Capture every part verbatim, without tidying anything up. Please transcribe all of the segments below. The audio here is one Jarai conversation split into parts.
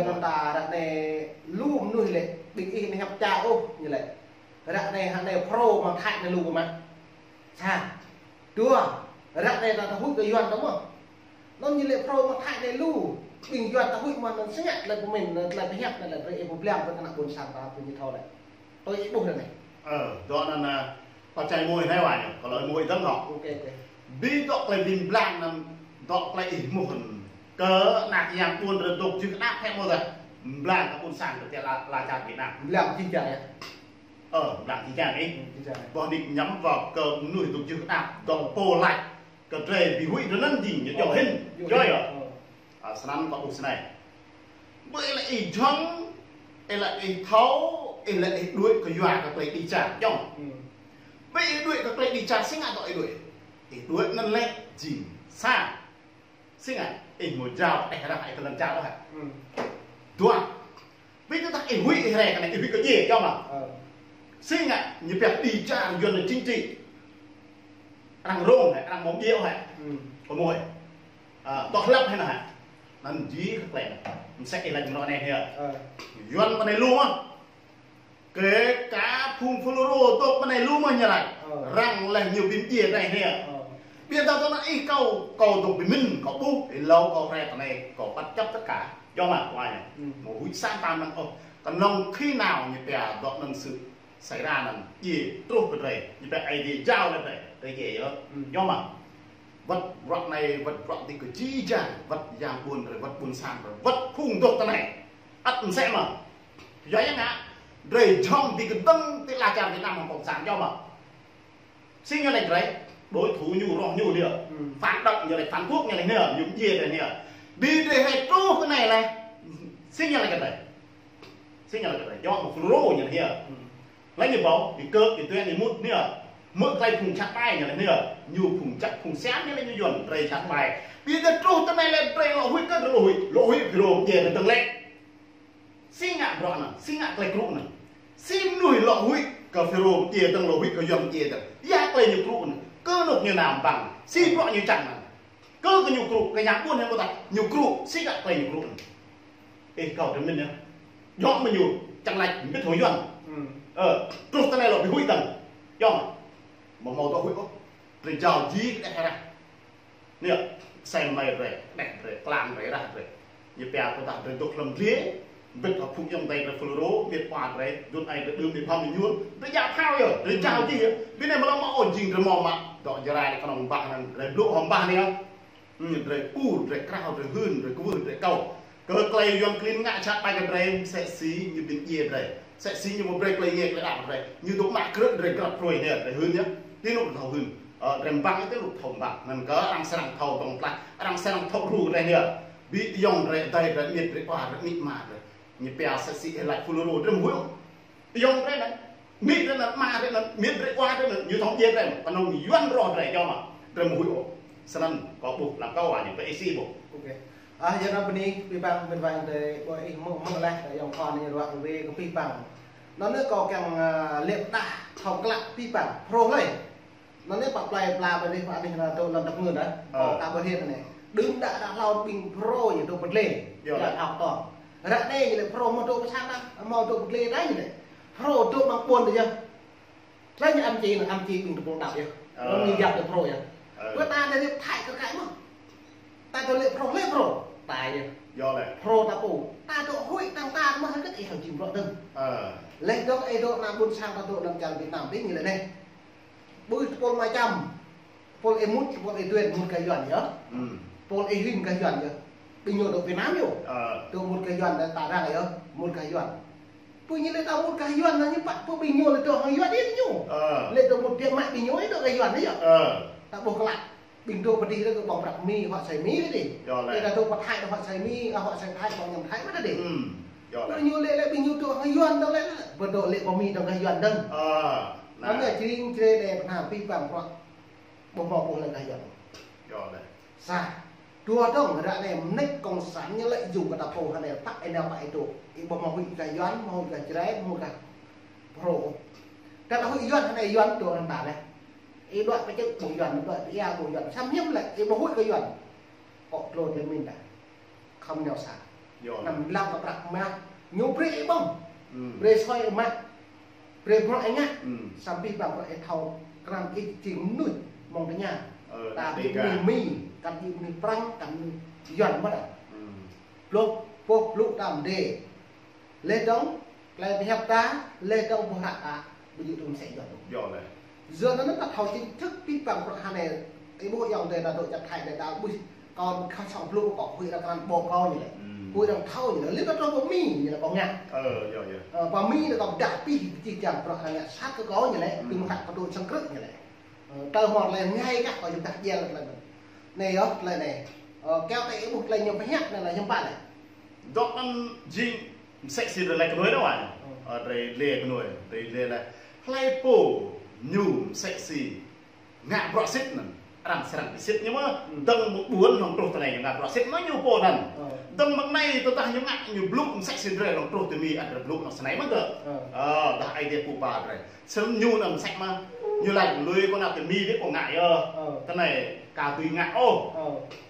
Anŭn ta ră anai lu mơnuih lĕ, ƀing ih anai hiăp čar ôh, ñu lĕ. Ră anai hă anai Phrô mơ̆ng Thái anai lu kơ mă. Sa. Dua, ră anai ta, ta huĭ kơ Yuan ta mơ̆n. Anŭn ñu lĕ Phrô mơ̆ng Thái anai lu. Ƀing Yuan ta huĭ mơ̆n, anŭn sĭt ngă tơlơi pơmĭn, tơlơi pơhiăp, tơlơi brơi ih pơblang kơ ană ƀôn sang ta, tui ñu thâo lĕ. Tui ih ƀuh ră anai. Ơ, dŏ anŭn, ơ, pơčai môi anai wa ñu, kơ lơi môi dơ̆ng hŏ. Ok, ok. Bi dŏ tơlơi ƀing blang anŭn, dŏ tơlơi ih mơ̆n. Kơ ană yang ƀuôn rơdŏk jưh đăp hĕ mơ̆n dah. Blang kơ ƀôn sang kơ tơlơi la, la čar Việt Nam. Blang jing čar yơh. Ơ, blang jing čar ih. Jing čar. Boh nik ñăm wơ̆t kơ mơnuih dŏk jưh đăp, dŏ pô lač. Kơ drơi bi huĭ rơnŭk jing, ñu jŏ hĭn. Jŏ yơh. Ơ. Ơ, snăn kâo ƀuh snei. Ƀơi lĕ ih jŏng, ih lĕ ih thâo, ih lĕ ih đuaĭ kơ yua kơ tơlơi dêh čar, jŏng. Ƀơi ih đuaĭ kơ tơlơi dêh čar, sĭt ngă dŏ ih đuaĭ. Ih đuaĭ anŭn lĕ jing sa. Sĭt ngă, ih mơ̆ jao, ih rah, ih tơlơi jao hă. Dua. Ƀing tơdah ih huĭ ih rai kơ anai, ih huĭ kơ djai, jŏng mơ̆. Sĭt ngă, ñu pioh dêh čar Yuan anai chính trị. Arăng rông hă, arăng mơ̆ng djai hă. Kơ môi. Ơ, dŏ hlăp hă anai hă. Anŭn jing kơ tơlơi anai. Mơsĕ ih lač mơ̆ng anai hă. Yuan pơ anai lu mơ̆n. Kơ ka phung Fulro dŏ pơ anai lu mơ̆n ñu lač. Arăng lĕ ñu ƀing djai anai hă. Ƀiădah dŏ anŭn ih kâo, kâo dŏ pơmĭn, kâo ƀuh, ih hlâo kâo rai pơ anai, kâo bất chấp tất cả. Jŏng mơ̆, wa ñu. Mơ̆ huĭ sa tam năng ôh. Kơnơ̆ng khi nao ñu pioh dŏ anŭn sự xảy ra anŭn, djai truh kơ drơi, ñu pioh Aê Diê jao lĕ drơi, drơi djai yơh. Jŏng mơ̆. Wơ̆t bruă anai, wơ̆t bruă dih kơ jih jang, wơ̆t yang ƀuôn drơi, wơ̆t ƀôn sang drơi, wơ̆t phung dŏ tơ anai. Ăt mơsĕ mơ̆n. Yua yang ngă, drơi jŏng dih kơdơ̆ng tơlơi la čar Việt Nam hăng cộng sản jŏng mơ̆n. Sĭt ñu lač drơi, đối thủ ñu roh ñu dih. Phản động ñu lač, phản quốc ñu lač anai, ñu djai drơi anai. Bi drơi hĕ truh kơ anai lĕ. Sĭt ñu lač kơ drơi. Sĭt ñu lač kơ drơi, jŏng mơ̆ Fulro ñu anai. Lĕ ñu ƀuh, ih kơ, ih tui, ih mŭt anai. Mơ̆ tơlơi phung čăt ƀai ñu lač anai. Ñu phung čăt, phung siam ñu lač ñu Yuan, drơi čăt ƀai. Ƀiădah truh tơ anai lĕ drơi lŏ huĭ kơ, drơi lŏ huĭ, lŏ huĭ Fulro djai drơi tơ̆ng lĕ. Sĭt ngă bruă anŭn, sĭt ngă tơlơi krŭ anŭn. Sĭt mơnuih lŏ huĭ kơ Fulro djai dơ̆ng, lŏ huĭ kơ Yuan djai dơ̆ng. Yua tơlơi ñu krŭ anŭn. Kơ anŭn ñu nao ƀăng. Sĭt bruă ñu čang anŭn. Kơ, kơ ñu krŭ, kơ yang ƀuôn hăng kơ ta, ñu krŭ, sĭt ngă tơlơi ñu krŭ anŭn. Ih kâo tơmĭn yơh. Jŏng mơ̆ ñu, čang lač, ƀĭt hŏng Yuan. Ơ, truh tơ anai lŏ bi huĭ dơ̆ng. Jŏng. Mơ̆ mâo dŏ huĭ ôh. Drơi jao jih kơ đeh rah. Anai, sem mai drơi, đeh drơi, klang drơi, rah drơi. Ñu pioh kơ ta drơi dŏ hlăm dliê, ƀĭt hŏ phung ayŏng adơi drơi Fulro, miêt wa drơi, dŭn ai drơi đưm đĭ pham ñu, drơi jao phao yơh, drơi jao jih yơh. Bi anai mơ̆ lŏ mă ôh jing drơi mơ̆ mă, dŏ Jarai anai kơnơ̆ng ƀah anŭn, drơi blŭ hŏm ƀah anai yơh. Drơi ur, drơi krao, drơi hưn, drơi kwưh, drơi kâo. Kơ tơlơi Yuan klin ngă čăt ƀai kơ drơi, mơsĕ si ñu ƀing djai drơi. Mơsĕ si ñu mơ̆ brơi tơlơi ngă tơlơi đăo drơi. Ñu dŏ mă krư̆ drơi grăp hrơi anai, drơi hưn yơh. Ti anŭn thâo hưn. Ơ, drơi ƀăng ti anŭn thâo ƀăng. Anŭn kơ arăng srăng thâo dŏng plah, arăng srăng thâo hru drơi anai. Bi ayŏng drơi, adơi drơi, miêt drơi, wa drơi, amĭ ama drơi. Ñu pioh mơsĕ si ih lač Fulro drơi mơ̆ huĭ ôh. Ayŏng drơi anŭn, amĭ drơi anŭn, ama drơi anŭn, miêt drơi, wa drơi anŭn, ñu thâo djai drơi. Kơnơ̆ng Yuan roh drơi, jŏng mơ̆. Drơi mơ̆ huĭ ôh. Snăn kâo ƀuh, lăm kâo wa ñu, pơ ih si ƀuh. Ok. Ơ, yua anŭn bơni, abih bang ƀing wai drơi, ƀuh ih mơ̆, mơ̆ leh, ayŏng khua anai ruă wai kơ abih bang. Anŭn anai kâo kiăng, ơ, lĕ pơdah, thâo klă abih bang, Fulro lơi. Anŭn anai pă plơi pla ƀơi anih, pă anih anŭn dŏ lăm dăp ngưn dah. Ơ. Kâo ta ƀuh hĭ anai. Đưm đă đă hlâo ƀing Fulro ñu dŏ pơdlê. Yơh. Lăm ao tong. Ră anai ñu lĕ Fulro mơ̆ dŏ pơ sang dah, mơ̆ dŏ pơdlê dah ñu lĕ. Fulro dŏ amăng ƀuôn dah yơh. Tơlơi ñu ăm či, ăm či ƀing tơpul đăo yơh. Ơ. Ñu yap kơ Fulro yơh. Ơ. Kơ ta anai lĕ Thái kơ kaĭ mơ̆. Ta dŏ lĕ Fulro, lĕ Fulro. Ta yơh. Yơh lĕ. Fulro ta pô. Ta dŏ huĭ tăng ta mơ̆ hơget ih hăng jing bruă dơ̆ng. Ơ. Leh dŏ ih dŏ ană ƀôn sang ta dŏ lăm čar Việt Nam ƀing ñu lĕ anai. Ƀuh tơpul mă čăm. Tơpul ih mŭt, tơpul ih tui, mŭt kơ Yuan yơh. Tơpul ih hưn kơ Yuan yơh. Ƀing ñu dŏ Việt Nam yơh. Ơ. Dŏ mŭt kơ Yuan, ta răng yơh, mŭt kơ Yuan. Ƀu ñu lĕ ta mŭt kơ Yuan, anai ñu pă, ƀu ƀing ñu lĕ dŏ hăng Yuan ih ñu. Ơ. Lĕ dŏ mŭt biă mă ƀing ñu ih dŏ kơ Yuan yơh. Ơ. Ta ƀuh klă. Ƀing dŏ pơ dih lĕ kơ ƀơ̆ng prăk Mi, huă asơi Mi lĕ dih. Yơh lĕ. Ih ta dŏ pơ Thái, huă asơi Mi, a, huă asơi Thái, ƀơ̆ng ñăm Thái mă tơ dih. Yơh lĕ. Ƀu ñu lĕ, lĕ ƀing ñu dŏ hăng Yuan dơ̆ng lĕ. Ƀu dŏ lĕ pơ Mi dŏ kơ Yuan dơ̆ng. Ơ. Anai jing črê đe pơnah abih bang bruă. Ƀu mâo ƀuh lĕ kơ Yuan. Yơh lĕ. Sa. Dua dơ̆ng, ră anai mơneč cộng sản ñu lĕ jing kơ ta pô hơnai pă ih nao pă ih dŏ. Ih ƀu mâo huĭ kơ Yuan, mâo huĭ kơ Jrai, mâo huĭ kơ Fulro. Kơ ta huĭ Yuan hơnai Yuan dŏ hăng ta lĕ. Ih đuaĭ pơ čư̆ ƀuh Yuan, đuaĭ pơ ia ƀuh Yuan. Samơ̆ hiư̆m lĕ, ih ƀu huĭ kơ Yuan. Kơ tơlơi min ta. Khŏm nao sa. Yơh. Anăm lăng kơ prăk mah. Ñu brơi ih ƀơ̆ng. Hmm. Brơi soi ih mah. Brơi bruă ih ngă. Hmm. Samơ̆ abih bang bruă ih thâo krăn ih jing mơnuih mơ̆ng tơña. Ơ, ta ƀu djơ̆ mơnuih Mi, kăn djơ̆ mơnuih Prăng, kăn mơnuih Yuan mơ̆n ah. Hmm. Blŭ, boh blŭ ta mơdê. Leh dơ̆ng, tơlơi pơhiăp ta, leh dơ̆ng boh hră ta, ƀu djơ̆ tŭ mơsĕ Yuan. Yơh lĕ. Yua anŭn ta thâo chính thức abih bang bruă hơnai, ih ƀuh ayŏng adơi ta dŏ čar Thái anai ta ƀuh kâo khă sŏng blŭ kâo huĭ arăng krăn ƀô̆ kâo ñu lĕ. Hmm. Huĭ arăng thâo ñu lĕ, lĕ ta truh pơ Mi ñu lĕ kâo ngă. Ơ, yơh, yơh. Ơ, pơ Mi anai kâo pơdah abih pơjih jang bruă arăng ngă sat kơ kâo ñu lĕ, hmm, tŭ mơ̆ hră kơ tŭ sang krư̆ ñu lĕ. Ơ, tơ hmâo tơlơi ngai kah kâo yơh pơdah djel tơlơi anŭn. Anai yơh, tơlơi anai. Ơ, kâo tơ ih ƀuh tơlơi ñu pơhiăp anai lĕ hiư̆m pă lĕ. Dŏ anŭn jing mơsĕ si drơi laĭ kơnuih anŭn wa. Hmm. Ơ, drơi lĕ kơnuih, drơi lĕ lĕ. Hlơi pô ñu mơsĕ si ngă bruă sĭt anŭn. Arăng srăng bi sĭt ñu mơ̆. Hmm. Dơ̆ng mơ̆ng ƀuôn hăng truh tơ anai ñu ngă bruă sĭt mơ̆ ñu pô anŭn. Hmm. Dơ̆ng mơ̆ng anai tơdah ñu ngă ñu blŭ mơsĕ si drơi hăng truh tơ Mi ăt drơi blŭ anŭn snei mơ̆ gơ̆. Hmm. Ơ, dah ai tiê pơpă drơi. Snăn ñu anŭn mơsĕ mơ̆. Ñu laĭ lui kâo nao tơ Mi dih kâo ngă yơh. Ơ. Tơ anai ka tui ngă ôh. Ơ.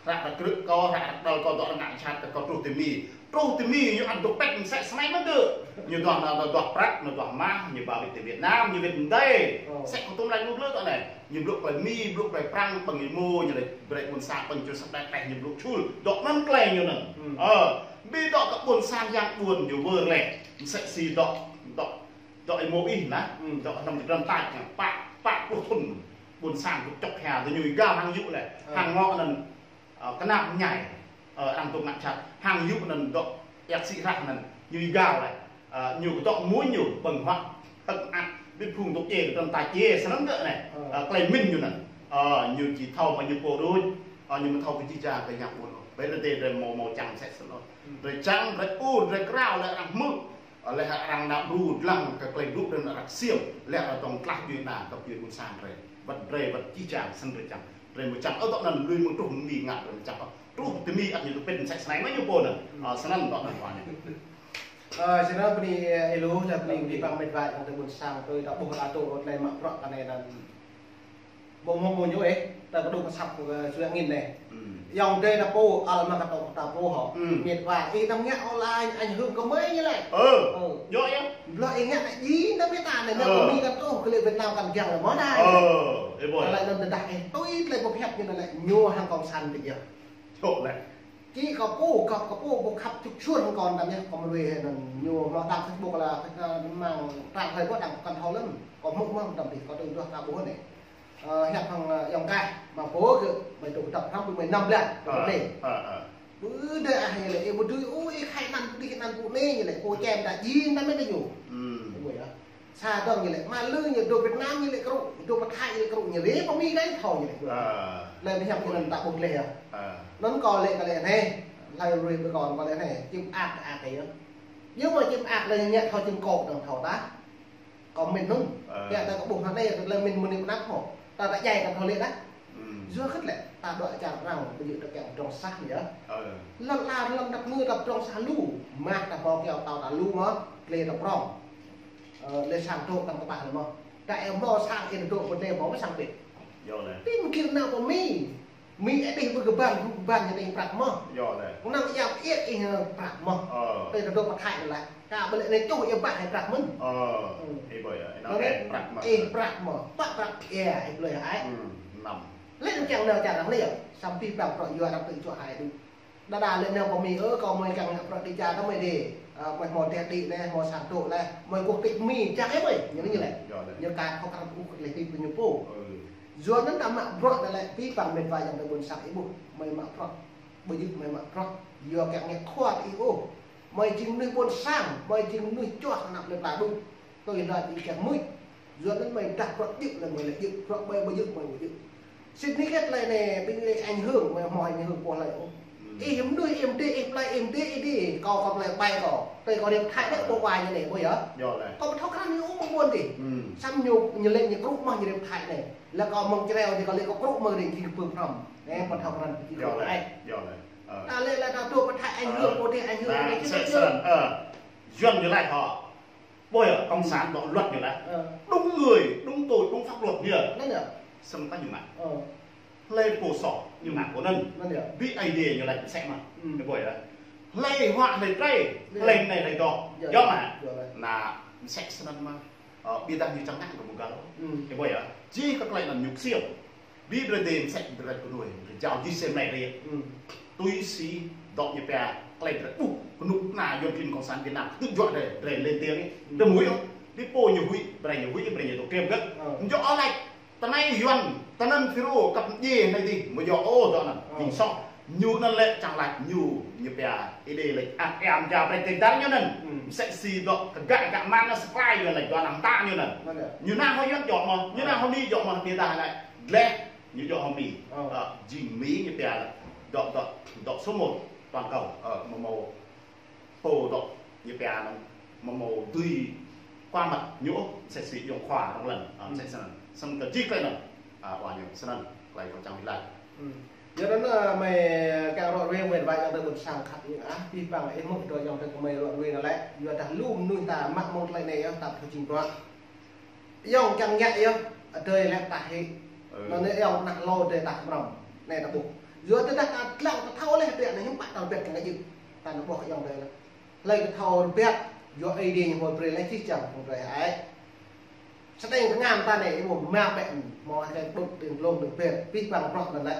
Hră ta krư̆ kâo, hră ta đăl kâo dŏ ngă čat kơ kâo truh tơ Mi. Truh tơ Mi ñu ăt dŏ pĕt mơsĕ snei mơ̆ gơ̆. Ñu duah anŭn, duah prăk, ñu duah mah, ñu ba wĭt tơ Việt Nam, ñu wĭt mơdơi. Ơ. Mơsĕ kâo tŭm laĭ ñu blŭ tơ anai. Ñu blŭ tơlơi Mi, blŭ tơlơi Prăng, ƀơ̆ng êmô, ñu laĭ brơi ƀôn sang ƀơ̆ng čô săp đĕ tơlơi ñu blŭ čul. Dŏ anŭn tơlơi ñu anŭn. Hmm. Ơ. Bi dŏ kơ ƀôn sang yang ƀuôn ñu wơr lĕ. Mơsĕ si dŏ, dŏ Dŏ ih mơ̆ ih anŭn, hmm, dŏ hnăm kơdrăn tač anŭn, pă, pă pluh thŭn. Ƀôn sang kơ čŏk hia, tơ ñu gal hăng yŭ lĕ. Ơ. Hăng ngŏ anŭn, ơ, kơnap ñai, ơ, arăng tŭ ngă čat. Hăng yŭ anŭn dŏ, yak sĭ hră anŭn, ñu gal lĕ. Ơ, ñu kơ dŏ mơ̆ ñu, ƀơ̆ng huă, hơ̆k mơak, ƀĭt phung dŏ djai, kơdrăn tač djai, snăn gơ̆ anai. Ơ. Ơ, tơlơi mĭn ñu anŭn. Ơ, ñu či thâo mă ñu pô đôč, ơ, ñu mă thâo kơ jih jang kơ yang ƀuôn. Ƀơi tơdơi drơi mâo, mâo čang mơsĕ snăn. Hmm. Drơi čang, drơi ur, drơi krao, lĕ arăng hmư̆. Ơ, lĕ arăng nao đru dlăng kơ tơlơi blŭ drơi nao arăng ksiêm, lĕ arăng tŏng tlah djuai ania, tŏng djuai ƀôn sang drơi. Wăt drơi, wăt jih jang, snăn drơi čang. Drơi mơ̆ čang, ơ, dŏ anŭn lui mơ̆ng truh Mi ngă drơi mơ̆ čang. Truh tơ Mi ăt ñu tŭ pĕt mơsĕ snei mơ̆ ñu pô anŭn. Ơ, snăn dŏ anŭn wa anai. Ơ, snăn bơni, ơ, ih lu, dah bơni abih bang met wa ayŏng adơi ƀôn sang, tui ta ƀuh ta dŏ tơlơi mă bruă kơ anai anŭn. Ƀơ̆ng hmâo mơ̆ ñu ih, ta kơ dŏ kơ săp kơ suy ngin anai. Hmm. Ayŏng adơi ta pô, ăl mă kơ dŏ ta pô hŏ. Hmm. Met wa, ih anăm ngă online, ảnh hưởng kơ mơi ñu lĕ. Ơ. Ơ. Yơh, yơh. Blŏ ih ngă anai jing ta met ta anai, ngă, ơ, kơ Mi kăn truh, kơ lĕ Việt Nam kăn giăng lĕ mơ̆n anai. Ơ, ih ƀuh. Tơlơi anŭn tơdah ih tui tơlơi pơhiăp ñu anŭn lĕ, ñu hăng cộng sản ƀiă yơh. Čŏk lĕ. Či kâo pô, kâo, kâo pô, ƀu khăp čŭk čuôn kâo anăm yơh, kâo mơnuih anŭn ñu hmâo đăng Facebook lĕ, ơ, mơ̆ng trang hơi ƀuh đăng kăn thâo lăm. Kâo hmư̆ mơ̆ng đăm dih, kâo tui duah ta ƀuh anai. Ơ, hiăp hăng, ơ, ayŏng Kaih, mă pô gơ̆, mơi tŭ kơdăp hrăm ƀu mơi năm blan, tŭ kơdăp anai. Ơ, ơ. Ƀu djơ̆ ah ñu lĕ, ih ƀu dưi, ơ, ih khai anăn, ƀu djơ̆ anăn ƀu anai ñu lĕ, pô čem ta jing ta met ta ñu. Hmm. Ih ƀuh yơh. Sa dơ̆ng ñu lĕ, mă lư ñu dŏ Việt Nam ñu lĕ krŭ, dŏ pơ Thái ñu lĕ krŭ, ñu lĕ pơ Mi kăn thâo ñu lĕ. Ơ. Lĕ anai hiăp ñu anŭn ta ƀuh lĕ yơh. Ơ. Anŭn kâo lĕ kơ lĕ anai, hlơi rui ƀơi kâo kơ lĕ anai, čim ak ta ak yơh. Yua mơ̆ čim ak lĕ ñu ngă thâo čim kô̆ dơ̆ng thâo ta. Kâo mĭn anŭn. Ơ. Kiăng ta kơ ƀuh anai, tơlơi mĭn mơnuih mơnăp hŏ. Ta ta djai ta thâo lĕ ta. Hmm. Yua hơget lĕ, ta dŏ čar arăng, ƀu djơ̆ ta kiăng pơdrŏng sah yơh. Ơ. Lŏn la lŏn dap ngư ta pơdrŏng sah lu. Mah ta hmâo kyâo tâo ta lu mơ̆, klĕ ta prŏng. Ơ, lĕ sang dŏ kăn kơƀah lĕ mơ̆. Ta ih hmâo sang ih dŏ pơ anai hmâo mơ̆ sang ƀĕ. Yơh lĕ. Ƀing gir nao pơ Mi. Mi ih đih ƀu kơƀan, ƀu kơƀan ñu anai prăk mơ̆. Yơh lĕ. Kơnơ̆ng yap iĕt ih prăk mơ̆. Ơ. Tơ ta dŏ pơ Thái lĕ. Kâo ƀu lĕ anai čuh ih ƀah ih prăk mơ̆n. Ơ. Hmm. Ih ƀuh yơh, ih nao ih prăk mơ̆. Ih prăk mơ̆. Pă prăk ih, ih blơi hai. Hmm, năm. Lĕ anŭn kiăng nao čar arăng lĕ yơh. Samơ̆ abih bang bruă yua arăng tui čuh hai đu. Đa đa lĕ nao pơ Mi, ơ, kâo mơi kiăng ngă bruă đĭ čar ta mơi đĭ. Ơ, mơi hmâo teh đĭ lĕ, hmâo sang dŏ lĕ, mơi quốc tịch Mi, čang ih mơi. Ñu anai ñu lĕ. Yơh lĕ. Ñu kăn khŏk krăn ƀuh kơ lĕ tui pơ ñu pô. Ừ. Yua anŭn ta mă bruă anai lĕ, abih bang met wa ayŏng adơi ƀôn sang ih ƀuh. Mơi mă bruă. Ƀu djơ̆ mơi mă bruă. Yua kiăng ngă khua ih ôh. Mơi jing mơnuih ƀôn sang, mơi jing mơnuih čuah anăp lĕ pla đu. Tui lăi ih kiăng mưč. Yua anŭn mơi dah bruă djơ̆ lĕ mơi lĕ djơ̆, bruă ƀai ƀu djơ̆ mơi ƀu djơ̆. Sĭt nik hơget tơlơi anai, ƀing lĕ ảnh hưởng, mơi hmâo ảnh hưởng pô hlơi ôh. Hmm. Ih mơnuih ih mdê, ih plơi ih mdê, ih đĭ, kâo kơ plơi ƀai kâo. Tui kâo rĭm Thái anai ƀu ƀai ñu anai, ƀuh yơh. Yơh lĕ. Kâo ƀu thâo krăn ñu ôh mơ̆ng ƀuôn dih. Hmm. Samơ̆ ñu, ñu lĕ ñu krŭ mơ̆ ñu rĭm Thái anai. Lĕ kâo mơ̆ng Jrai dih kâo lĕ kâo krŭ mơ̆ng rĭm jing kơ pơm hrŏm. Anai ƀu thâo krăn jing kơ pơm hrŏm. Yơh lĕ. Ơ. Ta lĕ lĕ ta dŏ pơ Thái ảnh hưởng, ơ, pô dih ảnh hưởng, ơ, anai, sĭt, sĭt, sĭt. Ơ. Yuan ñu laĭ hŏ. Ƀuh yơh, cộng sản dŏ luật ñu laĭ. Ơ. Đúng người, đúng tội, đúng pháp luật ñu. Anŭn yơh. Snăn ta ñu mă. Ơ. Hlơi pô soh ñu mă pô anŭn. Anŭn yơh. Ƀing Aê Diê ñu laĭ mơsĕ mơ̆. Hmm. Ih ƀuh yơh. Hlơi huă hlơi trei, hlơi anai hlơi dŏ. Yơh. Yơh mơ̆. Yơh. Anŭn mơsĕ snăn mơ̆. Ơ, ƀiădah ñu čang ngă kơ ƀu găl. Hmm. Ơ, ƀuh yơh. Jih kơ tơlơi anŭn ñu ksiêm. Bi brơi dêh mơsĕ brơi kơ đuaĭ, brơi jao jih sem anai ri. Hmm. Tui si dŏ ñu pia tơlơi brơi. Ƀuh, kơnuk kơna Yuăn klin Cộng sản Việt Nam. Tŭ juă drei, drei lên tiếng. Hmm. Drei mui ôh. Bi pô ñu huĭ, brơi ñu huĭ, brơi ñu tŭ kiêm gơ̆. Ơ. Ñu ôh laĭ. Tơ anai Yuăn, tơ anŭn Firo kăp djai anai dih, mơ̆ yơh ôh dŏ anŭn, ơ, jing soh. Ñu anŭn lĕ čang laĭ ñu, ñu pia, ih dêh lĕ, ăt ĕm ja brơi tơdar ñu anŭn. Hmm. Mơsĕ si dŏ, kơ gak gak mơ̆n anŭn supply Yuăn lĕ, dŏ anăm ta ñu anŭn. Mơ̆n yơh. Ñu nao hŏ Yuăn dŏ mơ̆, ñu nao hŏ Mi dŏ mơ̆, ƀiădah lĕ, gleh, ñu dŏ hŏ Mi. Ơ. Ơ, jing Mi ñu pia lĕ, dŏ, dŏ, dŏ số một toàn cầu, ơ, mơ̆ mâo pô dŏ ñu pia anŭn mơ̆ mâo dưi kơmăt ñu ôh, mơsĕ si yŏng khua rŏng lăn, ơ, mơsĕ snăn. Snăn kơ jih tơlơi anŭn, ơ, wa ñu snăn, tơlơi kâo čang wĭt laĭ. Hmm. Yua anŭn, ơ, mơi kiăng rŏ ruai mơi wai yang tơ ƀôn sang khăp ñu ah, pih păng ih mŭt dŏ yang tơ kơ mơi rŏ ruai anŭn lĕ, yua dah lu mơnuih ta mă mơ̆ng tơlơi anai yơh, ta thâo jing bruă. Yŏng kiăng ngă yơh, adơi lĕ ta hĭ. Ừ. Anŭn anai yŏng nah lô adơi ta mrăm. Anai ta ƀuh. Yua tơdah ta lăng ta thâo leh biă anai hiư̆m pă ta rơbat kiăng ngă jing. Ta anŭn ƀuh yŏng adơi lĕ. Hlơi kơ thâo rơbat, yua Ơi Adai ñu hmâo brơi leh jih jang phung drơi hơai. Sơdang tơngan ta anai, ih ƀuh mă bĕ, hmâo hai đut đing glông đing ber, pih păng bruă anŭn lĕ.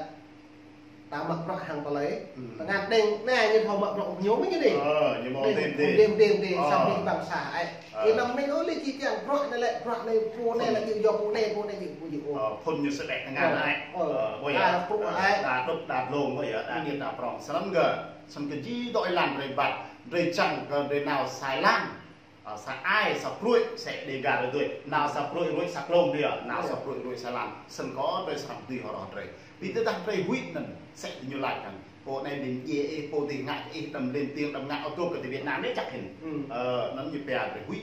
Ta mă bruă hăng tơlơi. Hmm. Tơngan đing, anai ñu thâo mă bruă ñu mơ̆n ñu dih. Ơ, ñu mâo đing, đing, đing, đing, đing, đing, ơ, samơ̆ pih păng sa ai. Ơ. Ih anăm mĭn ôh lĕ či kiăng bruă anai lĕ, bruă anai pô anai lĕ, yua pô anai, pô anai, yua pô anai. Ơ, phŭn ñu sơdang tơngan ai. Ơ. Ơ, ƀuh yơh. Đa pruh ai. Đa đut, đa glông, ƀuh yơh, đa điêt, đa prŏng. Snăn gơ̆, snăn kơ jih dŏ ih lăng drei ƀă, drei čang kơ drei nao sa lăng. Ơ, sa ai, sa pruih, sa Dega rơdui. Nao sa pruih ruih sa glông dih, nao sa pruih ruih sa lăng. Snăn kơ drei srăng dưi hơrŏ drei. Bi tơdah drei huĭ anŭn, mơsĕ ñu laĭ kăn. Pô anai đing djai ih, pô dih ngă ih, đăm lên tiếng, đăm ngă ôh tŭ kơ ti Việt Nam anai čăk hĭn. Hmm. Ơ, anŭn ñu pia drei huĭ.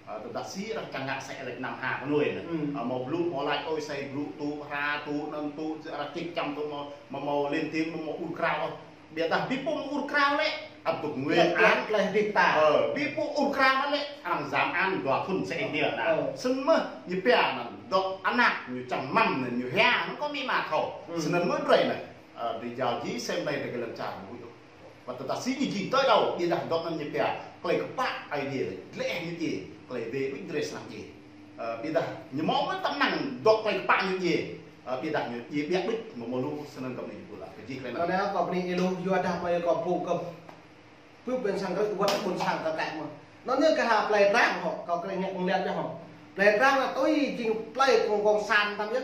Ơ, tơdah si arăng čang ngă mơsĕ lĕ năm ha kơ nuai anŭn. Hmm. Ơ, mâo blŭ, mâo laĭ ôi sai blŭ tŭ, hra tŭ, anŭn tŭ, arăng čĭk čăm tŭ, mâo, mâo, mâo lên tiếng, mâo, mâo ur krao. Ƀiădah bi pô ur krao lĕ, ăt dŏ ngui lĕ, an. Lĕ, lĕ dih ta. Ơ, bi pô ur krao lĕ, arăng jam an dua thŭn sa ih anai. Ơ. Snăn mơ̆, ñu pia anŭn, dŏ anak, ñu čang mă anŭn, ñu hia, anŭn kơ Mi mă thâo. Hmm. Snăn mơ̆ drei anai. Ơ, drei jao jih sem anai drei kơ lŏn čar mui ôh. Wăt tơdah si ñu jing tơlơi đaŏ, ƀiădah dŏ anŭn ñu pia, tơlơi kơpă Ơi Adai lĕ, gleh ñu djai, tơlơi wai đuč drei srăng djai. Ơ, ƀiădah ñu mâo mơ̆n tơm năng dŏ tơlơi kơpă ñu djai. Ơ, ƀiădah ñu djai biă đuč, mơ̆ mơ̆ lu, snăn kơ anai ñu pơla, kơ jih tơlơi anŭn. Anŭn anai kâo bơni ih lu, yua dah mơi kâo pô kơ. Bưp ƀôn sang rơ̆k wăt ƀôn sang kơ kaĭ mơ̆. Anŭn ñu kơ ha plei Prang hŏ, kâo kơ ngă ngă liat yơh hŏ. Plei Prang anŭn tui jing plei kông kông san tam yơh.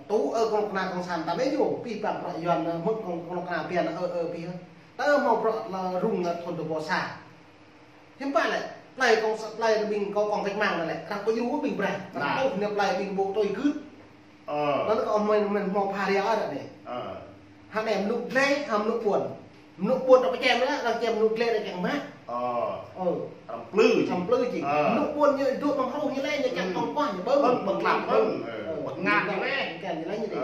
Tŭ ơ kông kơna kông san tam yơh, pih păng bruă Yuăn, ơ, mŭt kông kông kơna biăn, ơ, ơ, pih. Tơ mâo bruă lŏ rŭng, ơ, thŭn dua ƀô̆ sa. Hiư̆m pă lĕ, plei kông sa, plei ƀing kông kông cách mạng anŭn lĕ, arăng pơdjru ƀing Prang. Arăng pơdjru anai plei ƀing ƀu tui gưt. Ơ. Anŭn kâo mơ̆n, mơ̆n mâo phara arăng anai. Ơ. Hăng anai mơnŭ gleh, hăng mơnŭ ƀuôn. Mơnŭ ƀuôn arăng pơčem lĕ, arăng čem mơnŭ gleh arăng kiăng mă. Ơ. Ơ. Arăng plư jing. Arăng plư jing. Ơ. Mơnŭ ƀuôn ñu dŏ mơ̆ng hruh ñu lĕ, ñu kiăng kông kuah ñu ƀơ̆ng. Ƀơ̆ng, ƀơ̆ng klăm ƀơ̆ng. Ơ. Ƀơ̆ng ngă ñu lĕ. Kiăng ñu lĕ ñu dih. Ơ.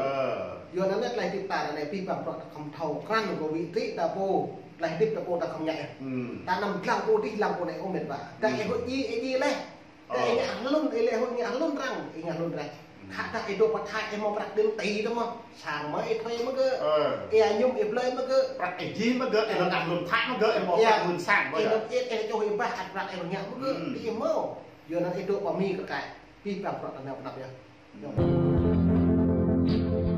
Yua anŭn lĕ tơlơi hơdip ta anai pih păng bruă ta khŏm thâo krăn kơ wĭ tĭ ta pô. Tơlơi hơdip ta pô ta khŏm ngă. Hmm. Ta anăm lăng pô dih, lăng pô anai ôh mĕt wa. Ta ih huĭ djai, ih djai leh. Ơ. Ih ngă hlŭn, ih lĕ huĭ ngă hlŭn arăng, ih ngă hlŭn arăng. Hmm. Khă dah ih dŏ pơ Thái ih mâo prăk đĭm ti tơ mơ̆. Sang mơ̆ ih thuê mơ̆ gơ̆. Ơ. Ih añŭm ih blơi mơ̆ gơ̆. Prăk ih djai mơ̆ gơ̆, ih lŏn ah lŏn Thái mơ̆ gơ̆, ih mâo prăk mưn sang mơ̆ gơ̆. Ih lŏn iĕt ih čuh ih bah ăt prăk ih ngă mơ̆ gơ̆. Hmm. Ih mâo. Yua anŭn ih dŏ pơ Mi kơ kaĭ. Pih păng bruă ta nao pơnăp yơh. Hmm.